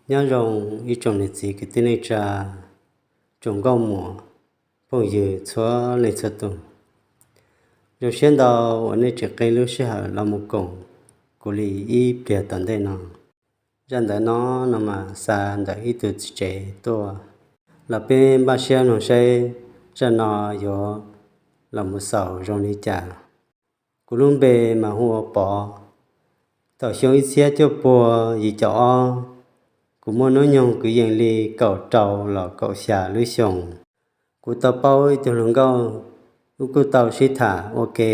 Nyob zoo ib tsoom niam txiv kwv tij neej tsa, tsoom nkauj muam, phooj ywg txhua leej txhua tus. Zoo siab ntau uas nej tseem qee lub sij hawm los mus koom kuv li ib pliag tom ntej no. Zaj ntawm no, no mas xa ntawm ib tug txiv tsev tuaj, los peb npaj siab mloog saib zaj no yuav los mus xaus zoo li cas. Kuv lub npe mas hu ua Pov. Thaum xyoo ib txhiab cuaj puas yim caum ob, kuv muaj hnub nyoog kwv yees li kaum rau los kaum xya lub xyoos. Kuv tau paub ib tug hluas nkauj, wb kuj tau sib tham ua ke,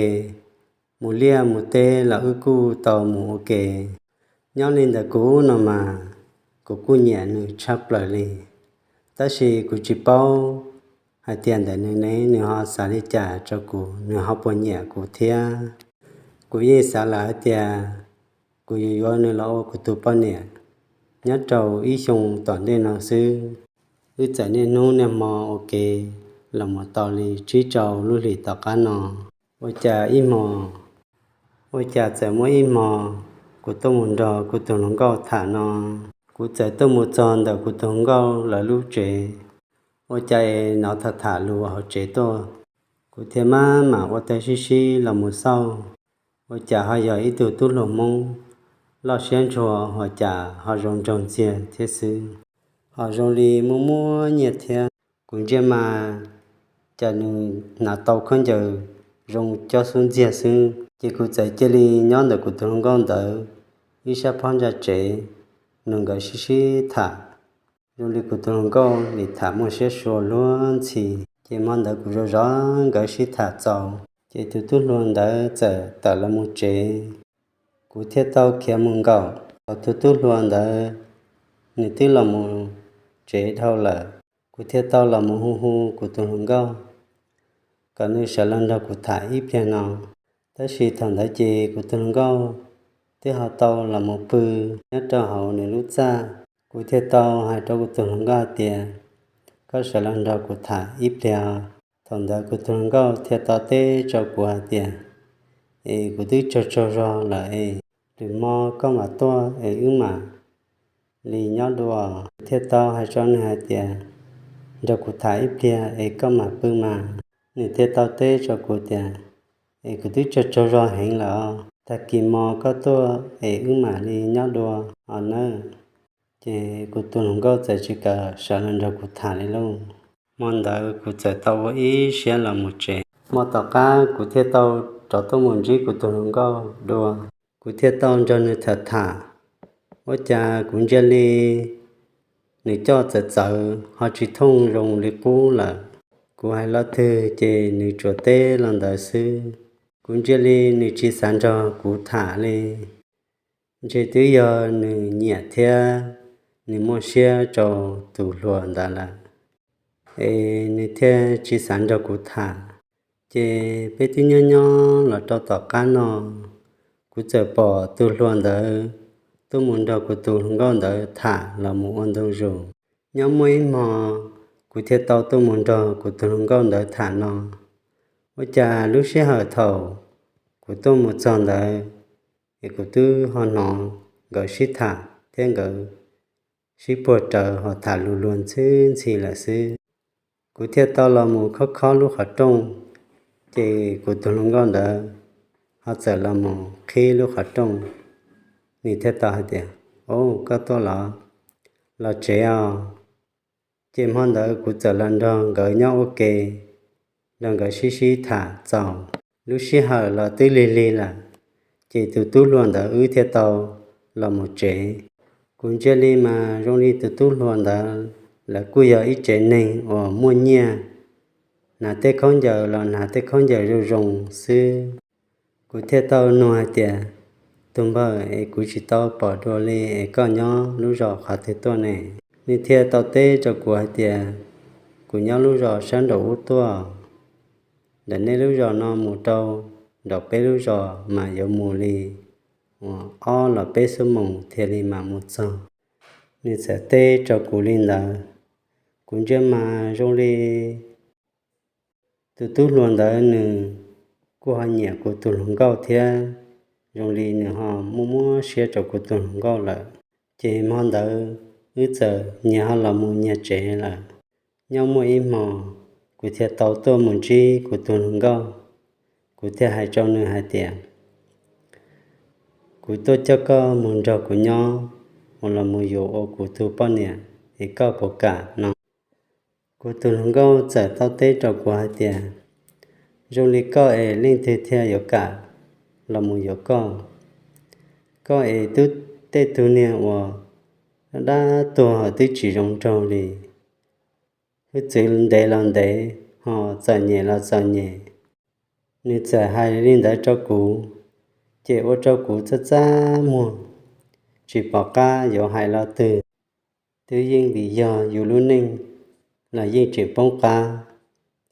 mus liaj mus teb los wb kuj tau mus ua ke. Nyob li ntawm kuv no mas, kuv kuj nyiam nws tshaj plaws li, tab sis kuv tsis paub hais tias ntawm nws ne nws ho xav li cas rau kuv, nws ho puas nyiam kuv thiab. Kuv yeej xav lawm hais tias kuv yuav yuav nws los ua kuv tus poj niam nyob rau ib xyoo tom ntej no xwb. Wb txawm niaj hnub niaj hmo ua ke los mus tau li tsib rau lub hlis tom qab no. Ua cas ib hmo, ua cas txawm muaj ib hmo kuv tuaj mus nrog kuv tus hluas nkauj tham no, kuv txawm tuaj mus txog ntawm kuv tus hluas nkauj lawv lub tsev. Ua cas es hnov tham tham lus hauv tsev tuaj, kuv thiaj maj mam ua tawg sib sib los mus xauj. Ua cas ho yog ib tug tub hluas Hmoob loj siab ntshua, ua cas ho zoo nraug ntxiag thiab xwb, ho zoo li muaj muaj nyiaj thiab. Kuv ntsia mas cas nws hnav tau khaub ncaws zoo cob xub ntxiag xwb. Ces kuv txawm cia li nyob ntawm kuv tus hluas nkauj ntawd ib sab phab ntsa tsev, nrog nkawd sib sib tham. Zoo li kuv tus hluas nkauj nim tham muaj siab sua luag ntxhi. Ces hmo ntawd kuv zov zov nkawd sib tham txaus, ces tus tub hluas ntawd txawm tawm los mus tsev. Kuv thiaj tau khiav mus nkaum, thaum tus tub hluas ntawd nws twb los mus tsev dhau lawm, kuv thiaj tau los mus hu hu kuv tus hluas nkauj kom nws sawv los nrog kuv tham ib pliag no. Tab sis thaum ntawd ces kuv tus hluas nkauj twb ho tau los mus pw nyob rau hauv nws lub txaj. Kuv thiaj tau hais rau kuv tus hluas nkauj hais tias, koj sawv los nrog kuv tham ib pliag. Thaum ntawd kuv tus hluas nkauj thiaj tau teb rau kuv hais tias, es kuv twb tsaug tsaug zog lawm es, lwm hmo koj mam tuaj es wb mam li nyob dua. Kuv thiaj tau hais rau nws hais tias, nrog kuv tham ib pliag es koj mam pw mas. Nws thiaj tau teb rau kuv tias, es kuv twb tsaug tsaug zog heev lawm os, tag kis hmo koj tuaj es wb mam li nyob dua os nawb. Ces kuv tus hluas nkauj txawm tsis kam sawv los nrog kuv tham li lauj. Hmo ntawd kuv txawm tau ua ib siab los mus tsev. Hmo tom qab kuv thiaj tau rov tuaj mus ntsib kuv tus hluas nkauj dua, kuv thiaj tau nrog nws tham tham. Ua cas kuv ntsia li nws coj txawv txawv ho tsis thooj zoo li qub lawm. Kuv hais lo twg ces nws tsuas teb lo ntawd xwb. Kuv ntsia li nws tsis xav nrog kuv tham li. Ntshe twb yog nws nyiam thiab nws muaj siab rau tus hluas ntawd lawm, es nws thiaj tsis xav nrog kuv tham. Ces peb twb nyob nyob los rau tom qab no, kuv txawm pom tus hluas ntawd tuaj mus nrog kuv tus hluas nkauj ntawd tham los mus ua ntu zus. Nyob muaj ib hmo, kuv thiaj tau tuaj mus nrog kuv tus hluas nkauj ntawd tham no. Ua cas lub sij hawm thaum kuv tuaj mus txog ntawd, es kuv twb ho hnov nkawd sib tham thiab nkawd sib puag rawv ho tham lus luag ntxhi ntxhi lawm xwb. Kuv thiaj tau los mus khob khob lub qhov rooj, ces kuv tus hluas nkauj ntawd ho txawm los mus qhib lub qhov rooj. Nws thiaj tau hais tias, o, koj tuaj los? Los tsev os. Ces hmo ntawd kuv txawm los nrog nkawd nyob ua ke, nrog nkawd sib sib tham txaus. Lub sij hawm los twb lig lig lawm, ces tus tub hluas ntawd wb thiaj tau los mus tsev. Kuv ntsia li mas zoo li tus tub hluas ntawd lawv kuj yog ib tsev neeg uas muaj nyiaj, hnav tej khaub ncaws los hnav tej khaub ncaws zoo zoo xwb. Kuv thiaj tau nug hais tias, tus npawg, es kuv tsis tau pom dua li, es koj nyob lub zos qhov twg tuaj ne? Nws thiaj tau teb rau kuv hais tias, kuv nyob lub zos sab nraum ub tuaj. Ntawm nej lub zos no mus rau nraum peb lub zos mas yuav mus li uas ob los peb xuab moos thiaj li mam mus txog. Nws txawm teb rau kuv li ntawd. Kuv ntsia mas zoo li tus tub hluas ntawd nws kuj ho nyiam kuv tus hluas nkauj thiab, zoo li nws ho muaj muab siab rau kuv tus hluas nkauj lawm. Ces hmo ntawd wb txawm nyias ho los mus nyias tsev lawm. Nyob muaj ib hmo, kuv thiaj tau tuaj mus ntsib kuv tus hluas nkauj. Kuv thiaj hais rau nws hais tias, kuv tuaj coj koj mus nrog kuv nyob, mus los mus yuav ua kuv tus poj niam, es koj puas kam no? Kuv tus hluas nkauj txawm tau teb rau kuv hais tias, zoo li koj es leej twg thiaj yuav kam los mus yuav koj? Koj es twb tej tug niag uas dab tuag twb tsis zoo nraug li, hwj txwv ntev los ntev, ho txom nyem los txom nyem. Nws txawm hais li ntawd rau kuv, ces ua rau kuv txaj txaj muag, tsis pom qab yuav hais lo twg. Twb yeej vim yog yus lub neej los yeej tseem poob qab,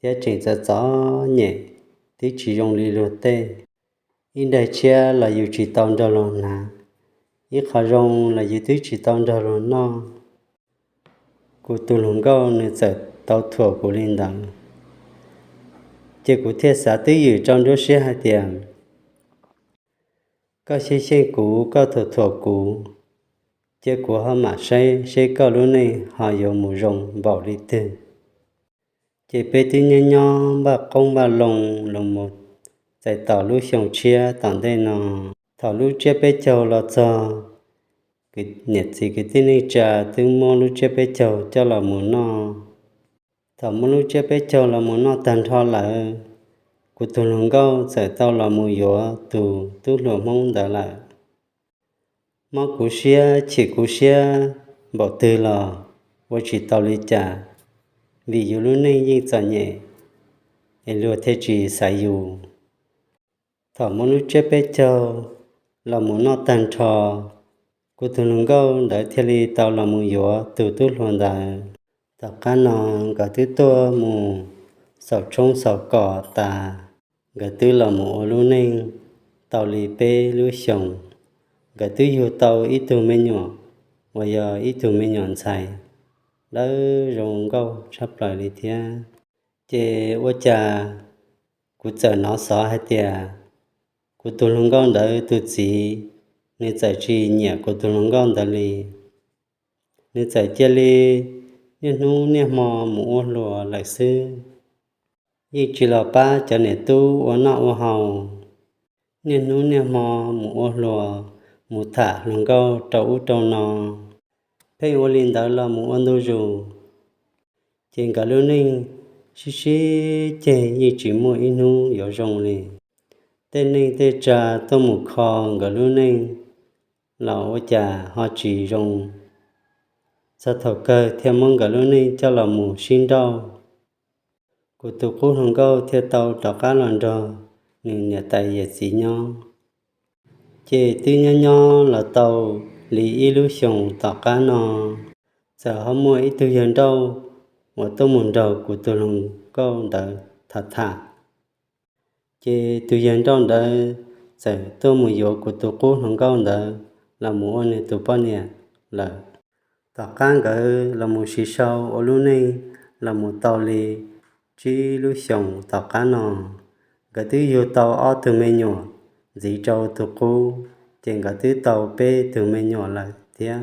thiab tseem txom txom nyem, twb tsis zoo li luag tej. Ib daim tshiab los yus tsis tau nrog luag hnav, ib qho zoo los yus twb tsis tau nrog luag noj. Kuv tus hluas nkauj nws txawm tau thuam kuv li ntawd, ces kuv thiaj xav twj ywm rau nruab siab hais tias, koj xyeej xyeej kuv, koj thuam thuam kuv, ces kuv ho mam saib seb koj lub neej ho yuav mus zoo npaum li twg. Ces peb twb nyob nyob npaj qoob npaj loo los mus txais tos lub xyoo tshiab tom ntej no. Thaum lub tsiab peb caug los txog, niam txiv kwv tij neej tsa twb muab lub tsiab peb caug coj los mus noj. Thaum muab lub tsiab peb caug los mus noj tag nrho lawm, kuv tus hluas nkauj txawm tau los mus yuav tus tub hluas Hmoob ntawd lawm. Mob kuv siab chim kuv siab npaum twg los ua tsis tau li cas, vim yus lub neej yeej txom nyem, es luag thiaj tsis xaiv yus. Thaum muab lub tsiab peb caug los mus noj tag nrho, kuv tus hluas nkauj ntawd thiaj li tau los mus yuav tus tub hluas ntawd. Tom qab no nkawd twb tuaj mus xaus tshoob xaus kos tas, nkawd twb los mus ua lub neej tau li peb lub xyoos. Nkawd twb yug tau ib tug me nyuam uas yog ib tug me nyuam ntxhais dawb zoo nkauj tshaj plaws li thiab. Ces ua cas kuv txawm hnov xov hais tias kuv tus hluas nkauj ntawd tus txiv, nws txawm tsis nyiam kuv tus hluas nkauj ntawd li. Nws txawm cia li niaj hnub niaj hmo mus ua hluas lawm xwb, yeej tsis los pab cov niam tub ua noj ua haus. Niaj hnub niaj hmo mus ua hluas, mus tham hluas nkauj rau ub rau no, pheej ua li ntawd los mus ua ntu zus. Ces nkawd lub neej sib sib ceg yeej tsis muaj ib hnub yuav zoo li. Tej neej tej tsa tuaj mus kho nkawd lub neej los ua cas ho tsis zoo, txog thaum kawg thiaj muab nkawd lub neej coj los mus sib nrauj. Kuv tus qub hluas nkauj thiaj tau rov qab los nrog nws niam tais yawm txiv nyob. Ces twb nyob nyob los tau li ib lub xyoos tom qab no, txawm ho muaj ib tug yawg nrauj uas tuaj mus nrog kuv tus hluas nkauj ntawd tham tham. Ces tus yawg nrauj ntawd txawm tuaj mus yuav kuv tus qub hluas nkauj ntawd los mus ua nws tus poj niam lawm. Tom qab nkawd los mus siv sau ua lub neej los mus tau li tsib lub xyoos tom qab no, nkawd twb yug tau ob tug me nyuam ntxiv rau tus qub, ces nkawd twb tau peb tug me nyuam lawm thiab.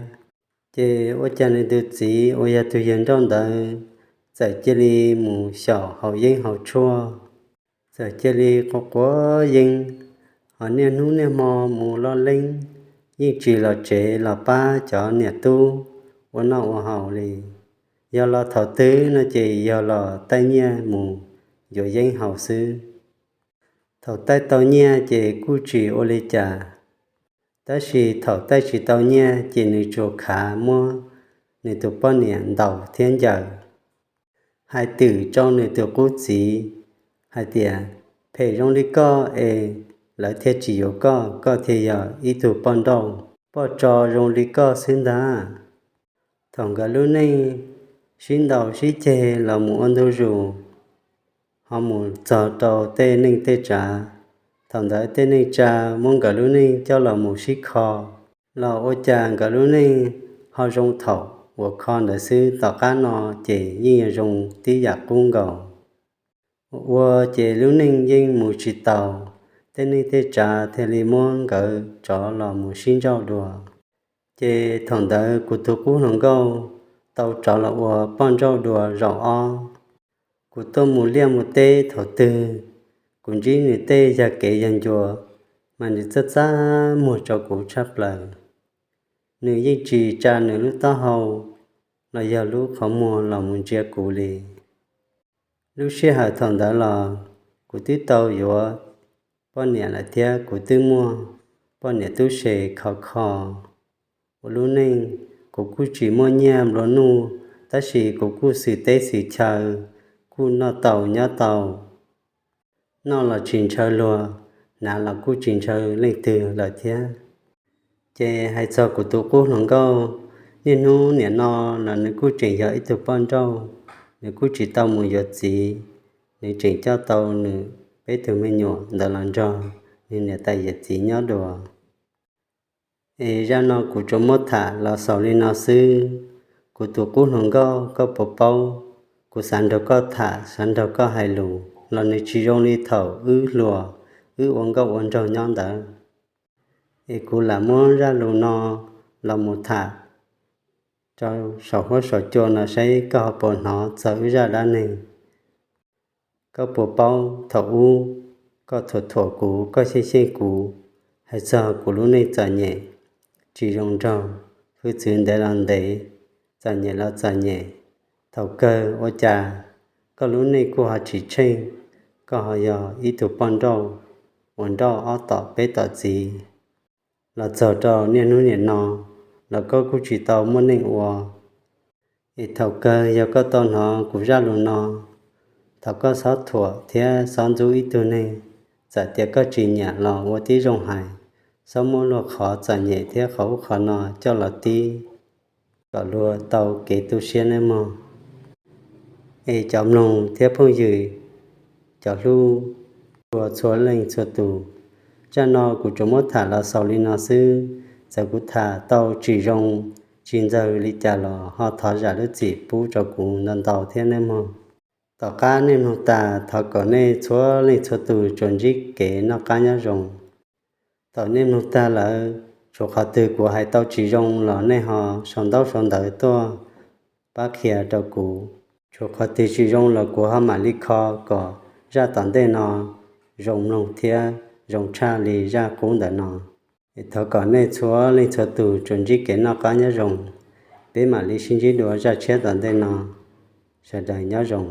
Ces ua cas nws tus txiv uas yog tus yawg nrauj ntawd txawm cia li mus xyaum haus yeeb haus tshuaj, txawm cia li quav quav yeeb, ho niaj hnub niaj hmo mus loj leeb, yeej tsis los tsev los pab cov niam tub ua noj ua haus li. Yog los thaum twg no ces yog los taij nyiaj mus yuav yeeb haus xwb. Thaum taij tau nyiaj ces kuj tsis ua li cas, tab sis thaum taij tsis tau nyiaj ces nws tsuas khav muab nws tus poj niam ntaus thiab ncaws, hais twm rau nws tus qub txiv hais tias, phem zoo li koj es lawv thiaj tsis yuav koj, koj thiaj yog ib tug poj nrauj poj tso zoo li koj xwb ntag. Thaum nkawd lub neej sib ntaus sib ceg los mus ua ntu zus, ho mus txog rau tej neej tej tsav, thaum ntawd tej neej tsa muab nkawd lub neej coj los mus sib kho, los ua cas nkawd lub neej ho zoo thaum uas kho ntawd xwb, tom qab no ces yeej yog zoo tib yam qub nkaus. Ua ces lub neej yeej mus tsis taus, tej neej tej tsav thiaj li muab nkawd rov los mus sib nrauj dua. Ces thaum ntawd kuv tus qub hluas nkauj tau rov los ua poj nrauj dua zaum ob. Kuv tuaj mus liaj mus teb thaum twg, kuv ntsib nws tej yag kev yag ncua, mas nws txaj txaj muag rau kuv tshaj plaws. Nws yeej tsis tsa nws lub taub hau los yog lub qhov muag los mus ntsia kuv li. Lub sij hawm thaum ntawd los kuv twb tau yuav poj niam lawm thiab kuv twb muaj poj niam tub se khov kho ua lub neej. Kuv kuj tsis muaj nyiaj nplua nuj, tab sis kuv kuj xwm teb xwm chaw, kuj noj tau nyob tau, noj los tsis ntshaw luag, hnav los kuj tsis ntshaw leej twg lawm thiab. Ces hais txog kuv tus qub hluas nkauj, niaj hnub niam no los nws kuj tseem yog ib tug poj nrauj, nws kuj tsis tau mus yuav txiv, nws tseem coj tau nws peb tug me nyuam ntawd los nrog nws niam tais yawm txiv nyob dua. Es zaj no kuv tsuas muab tham los xaus li no xwb. Kuv tus qub hluas nkauj, koj puas paub, kuv xav nrog koj tham, xav nrog koj hais lus los nws tsis zoo li thaum wb hluas, wb ua nkauj ua nraug nyob ntawd. Es kuv lam muab zaj lus no los mus tham rau saum huab saum cua no saib koj ho puas hnov txog wb zaj dab neeg. Koj puas paub thaum ub koj thuam thuam kuv, koj xyeej xyeej kuv, hais txog kuv lub neej txom nyem tsis zoo nraug, hwj txwv ntev los ntev, txom nyem los txom nyem. Thaum kawg ua cas koj lub neej kuj ho tsis tsheej, koj ho yog ib tug poj nrauj uas nrauj ob tom peb tom txiv los txog rau niaj hnub niam no los koj kuj tsis tau muaj neej ua. Es thaum kawg yog koj tau hnov kuv zaj lus no, thov koj xob thuam thiab xob ntxub ib tug neeg. Txawm tias koj tsis nyiam los ua tib zoo hais, xob muab luag qhov txom nyem thiab qhov ub qhov no coj los tib kom luag tau kev tu siab nawb mog. Es cov mloog thiab phooj ywg, cov hlub, txhua txhua leej txhua tus, zaj no kuv tsuas muab tham los xaus li no xwb. Txawm kuv tham tau tsis zoo tsis ntxaws li cas los ho thov zam lub txim pub rau kuv ntau ntau thiab nawb mog. Tom qab nej mloog tas, thov kom nej txhua leej txhua tus tsuas ntsib kev noj qab nyob zoo. Thaum nej mloog tag lawm, tshuav qhov twg kuv hais tau tsis zoo los nej ho sau ntaub sau ntawv tuaj pab qhia rau kuv. Tshuav qhov twg tsis zoo los kuv ho mam li kho kom zaj tom ntej no zoo mloog thiab zoo tshaj li zaj qub ntawm no. Es thov kom nej txhua leej txhua tus tsuas ntsib kev noj qab nyob zoo. Peb mam li sib ntsib dua zaj tshiab tom ntej no. Sawv daws nyob zoo.